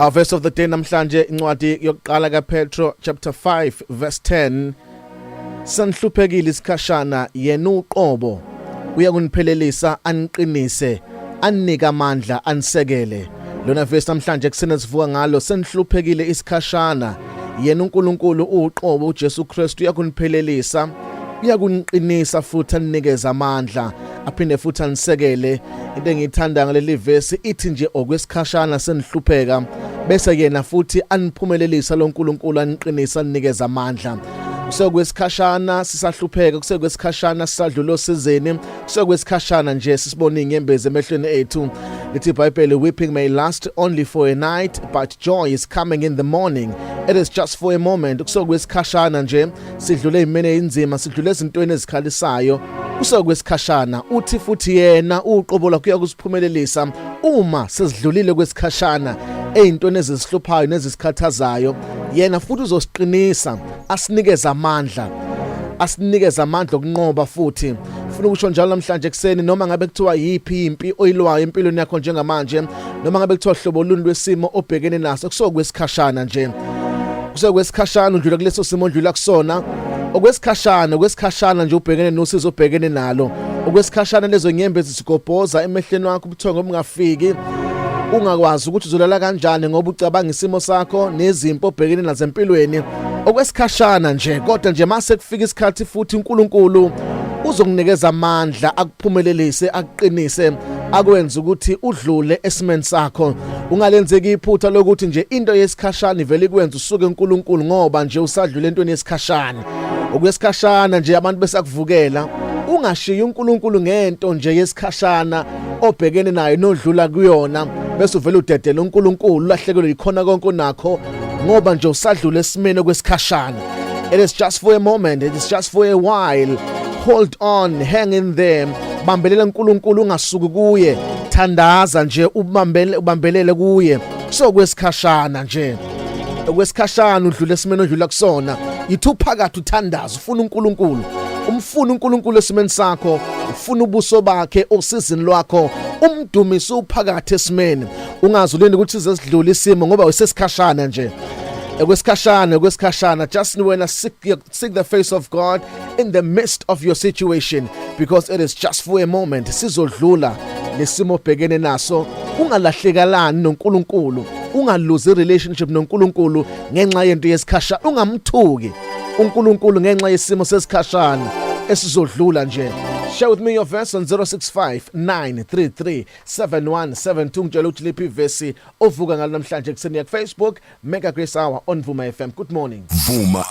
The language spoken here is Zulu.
Our verse of the day namhlanje, incwadi yokuqala kaPetro chapter 5 verse 10. Sanihluphekile isikhashana, yena uqobo uyakuniphelelisa, aniqinise, aninike amandla, anisekele. Lona verse namhlanje kusena sivuka ngalo: senihluphekile isikhashana, yena uNkulunkulu uqobo, uJesu Kristu, uyakuniphelelisa, uyakuniqinisa futhi aninikeze amandla, aphinde futhi anisekele. Into engiyithanda ngaleli verse ithi nje okwesikhashana senihlupheka, bese yena futhi aniphumelelisa lo nkulunkulu, aniqinisa, aninikeza amandla. Kusekwesikhashana sisahlupheka, kusekwesikhashana sisadlula osizini, kusekwesikhashana nje sisibona inyembezi emehlweni ethu. Lithi iBhayibheli, "Weeping may last only for a night, but joy is coming in the morning." It is just for a moment. Kusekwesikhashana nje sidlule imene inzima, sidlule ezintweni ezikhalisayo, kusekwesikhashana. Uthi futhi yena uqobo lakhe uyakuziphumelelisa uma sesidlulile kwesikhashana eyintweni ezisihluphayo nezisikhathazayo. Yena futhi uzosiqinisa, asinikeze amandla, asinikeze amandla okunqoba futhi. Ufuna ukusho njalo namhlanje ekseni, noma ngabe kuthiwa yiphi impi oyilwayo empilweni yakho njengamanje, noma ngabe kuthiwa hlobo luni lwesimo obhekene naso, kusokwesikhashana nje, kusekwesikhashana udlula kuleso simo odlula kusona. Okwesikhashana, okwesikhashana nje ubhekene nosizo obhekene nalo, okwesikhashana lezo nyembezi zigobhoza emehlweni wakho, ubuthongo obungafiki, ungakwazi ukuthi uzolala kanjani ngoba ucabanga isimo sakho nezimpo obhekene nazo empilweni. Okwesikhashana nje, kodwa nje mase kufika isikhathi futhi uNkulunkulu uzokunikeza amandla, akuphumelelise, akuqinise, akwenze ukuthi udlule esimeni sakho. Ungalenzeki iphutha lokuthi nje into yesikhashana ivele ikwenza usuke uNkulunkulu ngoba nje usadlule entweni yesikhashana. Okwesikhashana nje abantu besakuvukela, ungashiyi uNkulunkulu ngento nje yesikhashana obhekene nayo nodlula kuyona, bese uvela udedela uNkulunkulu, ulahlekelwe yikhona konke onakho ngoba nje usadlula esimeni okwesikhashana. It is just for a moment, it is just for a while. Hold on, hang in there, bambelela uNkulunkulu, ungasuki kuye, thandaza nje, ubambele, ubambelele kuye. So kwesikhashana nje, okwesikhashana udlula esimeni odlula kusona. Yithi uphakathi uthandaza, ufuna uNkulunkulu, umfuna uNkulunkulu esimeni sakho, ufuna ubuso bakhe osizini lwakho, umdumise uphakathi esimeni. Ungazi ulinde ukuthi size sidlule isimo ngoba usesikhashana nje, okwesikhashana, okwesikhashana. Just wena seek the face of God in the midst of your situation, because it is just for a moment. Sizodlula lesimo obhekene naso. Ungalahlekalani noNkulunkulu, ungaluzi relationship noNkulunkulu ngenxa yento yesikhashana. Ungamthuki uNkulunkulu ngenxa yesimo sesikhashana esizodlula nje. Share with me your verse on 065 933 7172. Ngitshela ukuthi liphi ivesi ovuka ngalo namhlanje kuseni. Ku Facebook, Mega Grace Hour on Vuma FM. Good morning. Vuma.